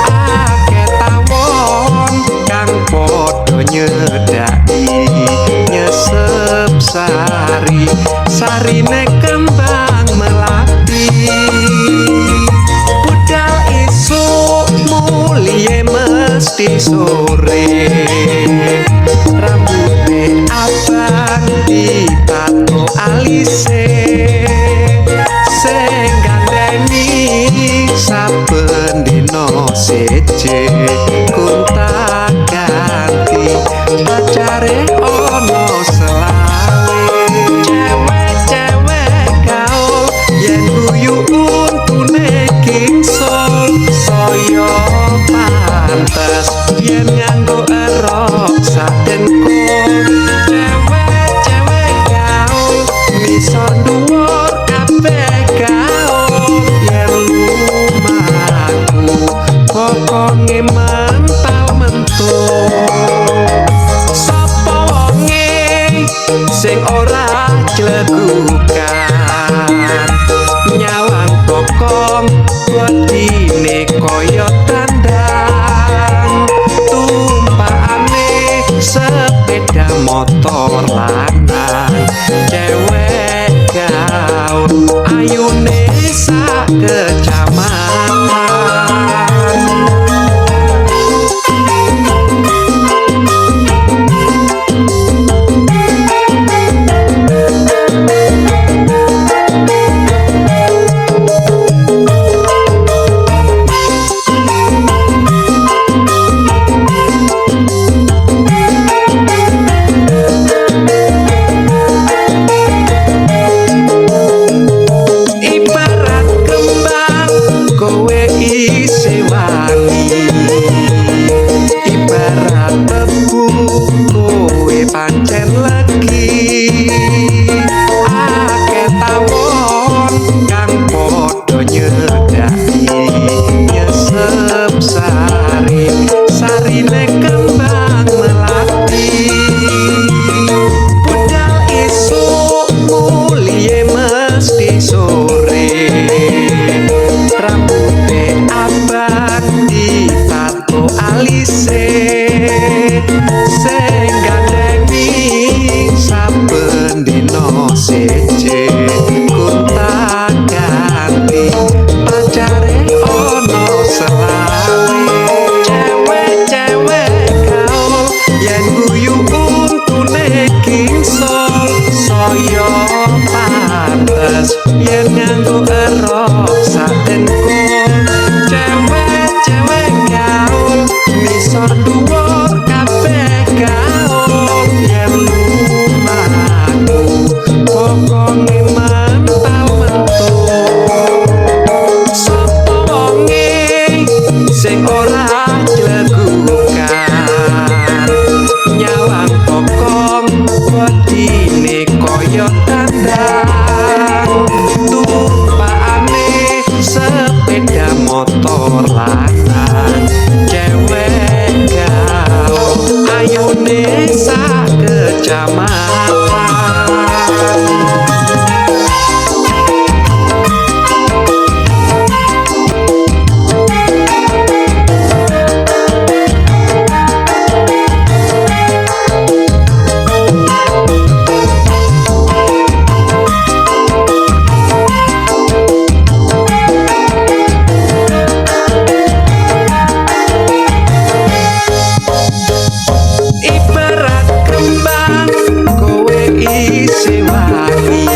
Akeh tawon kang padha nyedaki, nyesep sari, sarine kembang melati. Budal isuk mulihe mesti sore, rambute abang ditato alise, sing gandeni saben dina seje, gonta ganti pacare ana selawe. Cewek-cewek gaul yen guyu untune kingsol, saya pantes yen nganggo erok saten kul. Cewek-cewek gaul misor dhuwur kabeh gaul, yen lumaku pokoke mental mentul. Sapa wonge sing ora jlegukan, nyawang bokong wedine kaya tandang, tumpakane sepeda motor lanang. Cewek gaul ayune sak kecamatan. Ibarat kembang kowe isih wangi, ibarat tebu kowe pancen legi. Akeh tawon kang padha nyedaki, nyesep sari, sarine kembang melati. Budal isuk mulihe mesti sore, rambute abang ditato alise, sing gandeni saben dina seje, gonta ganti pacare ana selawe. Cewek-cewek gaul yen guyu untune kingsol, saya pantes yen nganggo erok saten kul. Cewek-cewek gaul misor dhuwur kabeh gaul, yen lumaku pokoke mental mentul. Sapa wonge sing ora jlegukan, nyawang bokong wedine kaya tandang, tumpakane sepeda motor lanang. Cewek gaul ayune sak kecamatan. Ibarat kembang kowe isih wangi,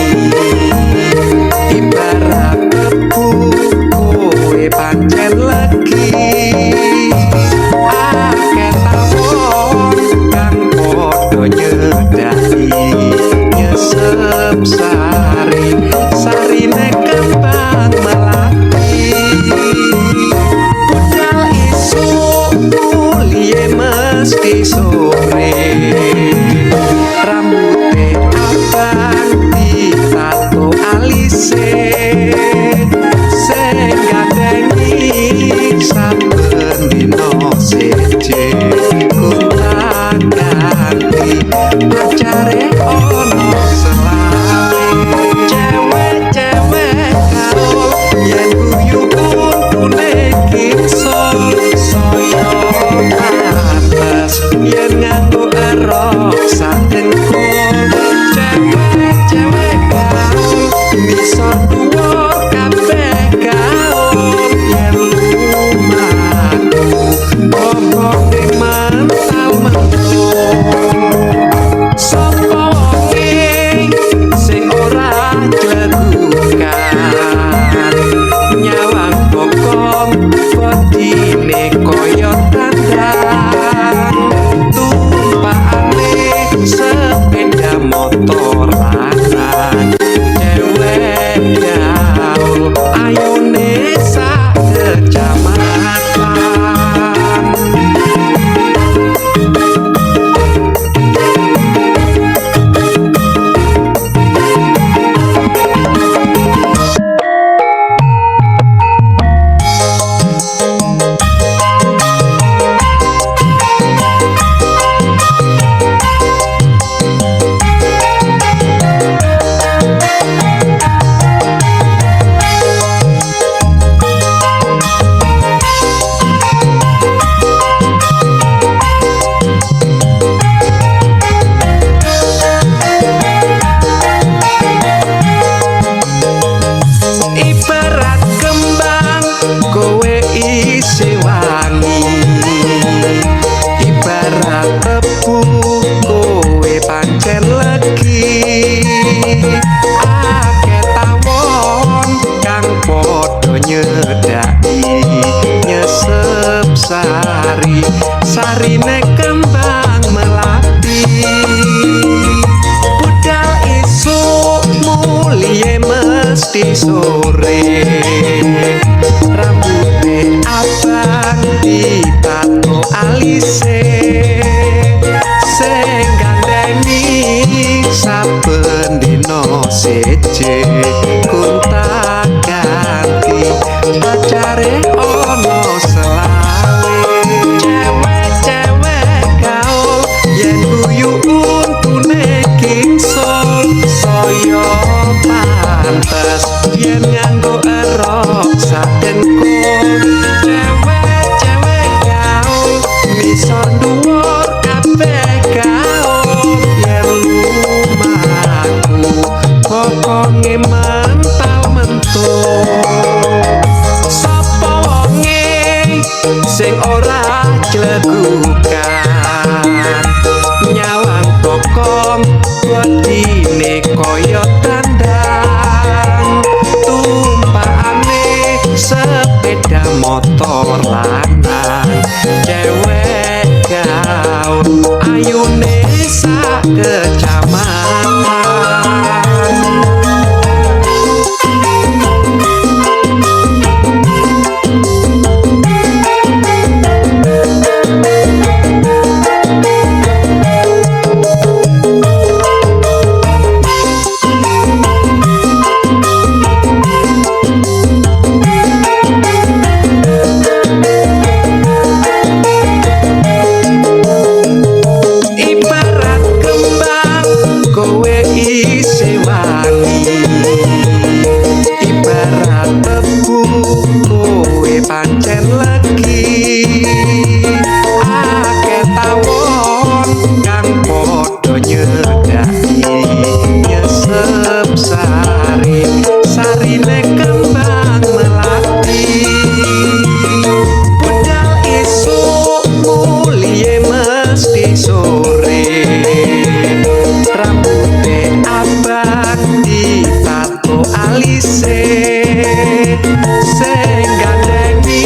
ibarat tebu kowe pancen legi. Akeh tawon kang padha nyedaki, nyesep sari, sarine kembang melati. Budal isuk mulihe mesti sore, rambute abang ditato alise, sing gandeni saben kingsol saya pantes yen nganggo erok sadengkul. Cewek-cewek gaul bisa dhuwur kabeh gaul yen lumaku bokonge mental mentul. Sapa wonge sing ora jlegukan nyawang bokong bodine kaya tandan tumpakane sepeda motor lanang cewek gaul ayune sak kecamatan. Ibarat kembang kowe isih wangi, ibarat tebu kowe pancen legi. Akeh tawon kang padha nyedaki nyesep sari sarine kembang melati. Budal isuk mulihe mesti sore, rambute abang ditato alise, sing gandeni saben dina seje gonta ganti pacare ana selawe. Cewek-cewek gaul yen guyu untune kingsol saya pantes yen nganggo erok sadengkul. Cewek-cewek gaul misor dhuwur kabeh gaul yen lumaku bokonge mental mentul. Sapa wonge sing ora jlegukan nyawang bokong bodine kaya tandang tumpakane sepeda motor lanang cewek gaul ayune sak kecamatan. Ibarat kembang kowe isih wangi, ibarat tebu kowe pancen legi. Akeh tawon kang padha nyedaki nyesep sari sarine kembang melati. Budal isuk mulihe mesti sore, rambute abang ditato alise, sing gandeni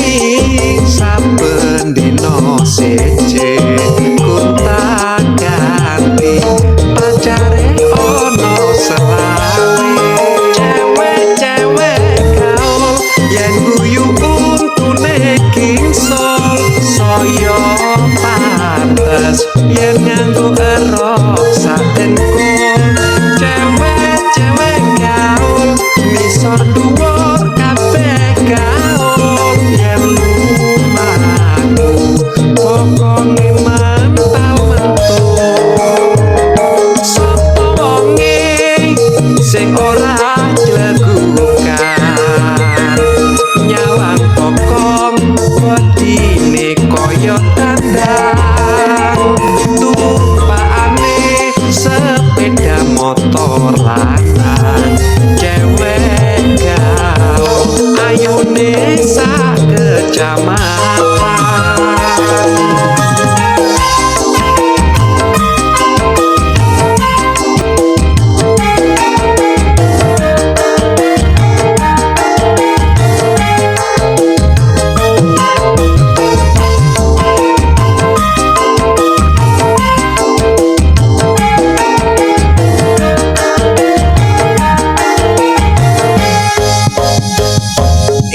saben dina seje gonta ganti pacare ana selawe. Cewek-cewek gaul yen guyu untune kingsol saya pantes yen nganggo erok sadengkul. Cewek-cewek gaul misor dhuwur kabeh gaul yen lumaku bokonge mental mentul. Sapa wonge sing ora jlegukan nyawang bokong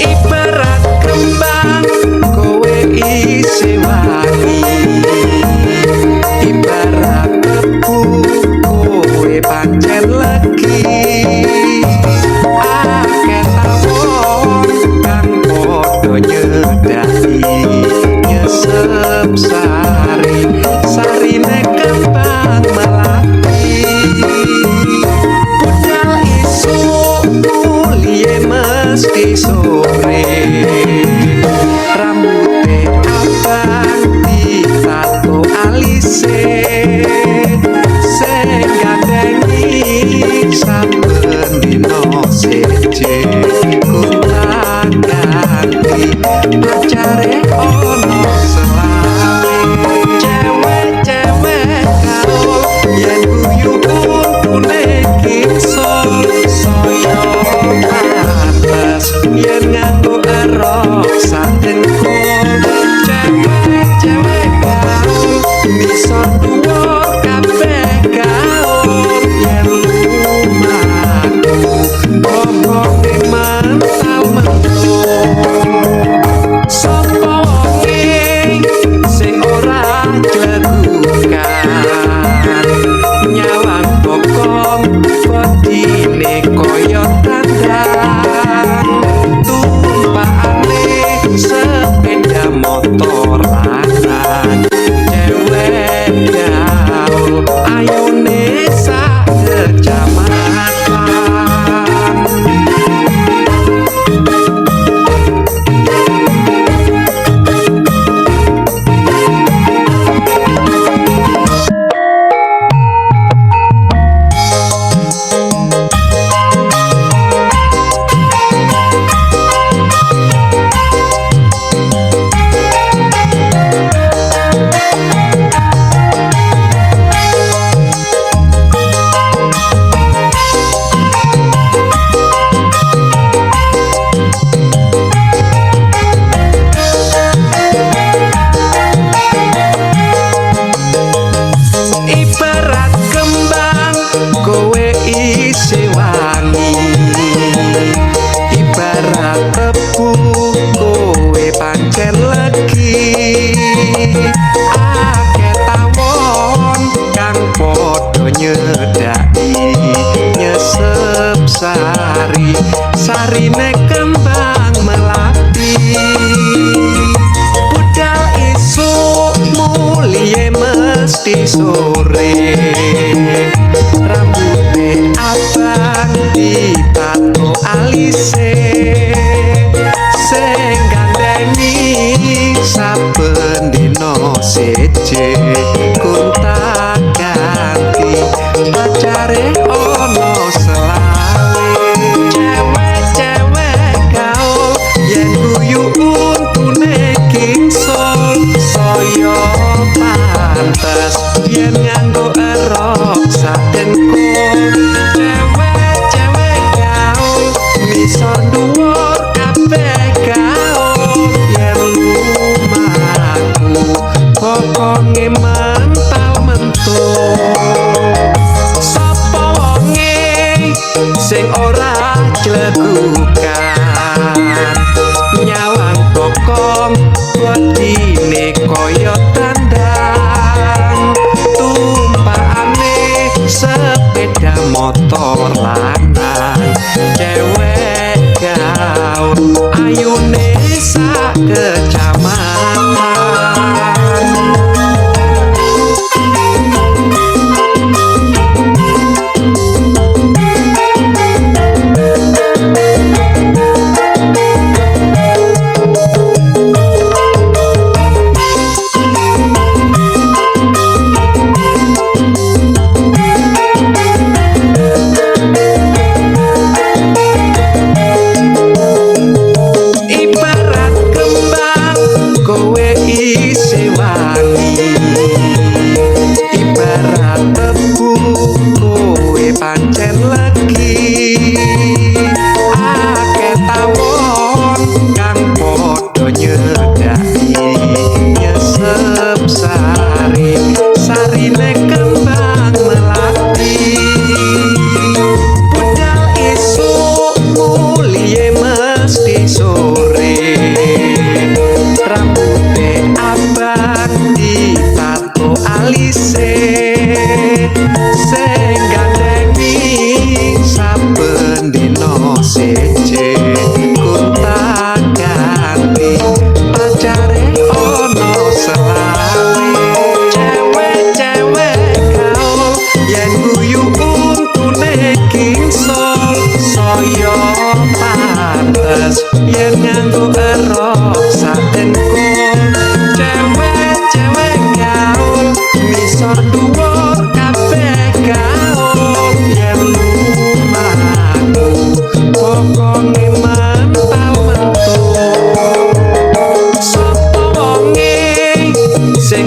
Ibarat kembang kowe isih wangi, ibarat tebu kowe pancen legi. Akeh tawon kang padha nyedaki nyesep sari, sarine kembang melati. Budal isuk mulihe mesti sore, rambute abang ditato alise, sing gandhengi saben dina seje gonta-ganti pacare ono selawe. Cewek-cewek gaul yen guyu untune kingsol, saya pantes yen nganggo erok sadengkul. Cewek-cewek gaul misor dhuwur kabeh gaul, yen lumaku pokoke mental mentul. Sapa wonge sing ora jlegukan nyawang bokong bodine kaya tandan, tumpakane sepeda motor lanang. Cewek gaul ayune sak kecamatan. Ibarat kembang kowe isih wangi, ibarat tebu kowe pancen legi. Akeh tawon kang padha nyedaki nyesep sari, sarine kembang melati. Budal isuk mulihe mesti sore, rambute abang ditato alise, sing gandhengi saben dina seje gonta-ganti pacare ono selawe. Cewek-cewek gaul yen guyu untune kingsol, saya pantes yen nganggo erok sadengkul. Cewek-cewek gaul misor dhuwur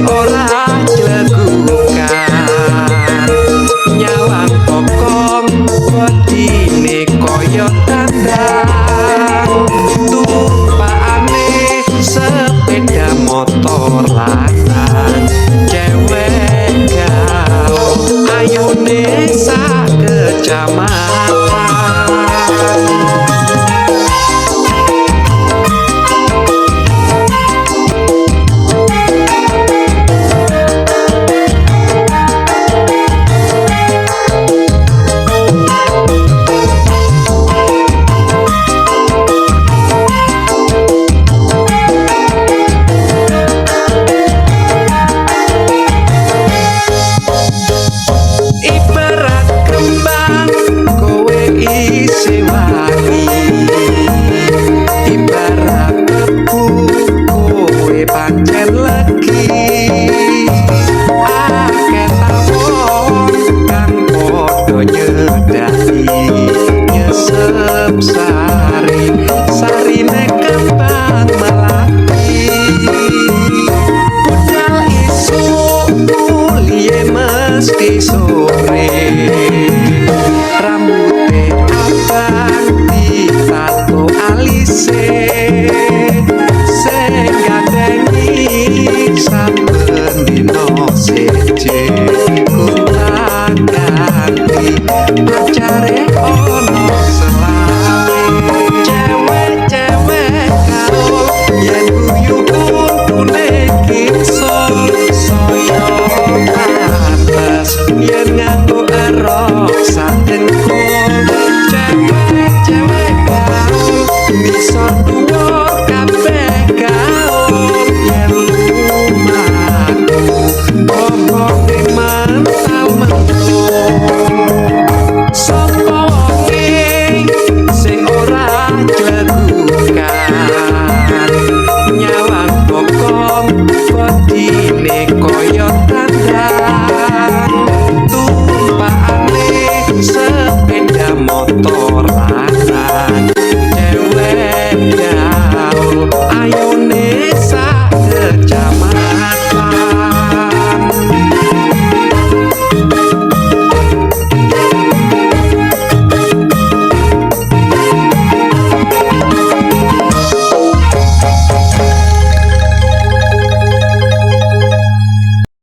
Ora.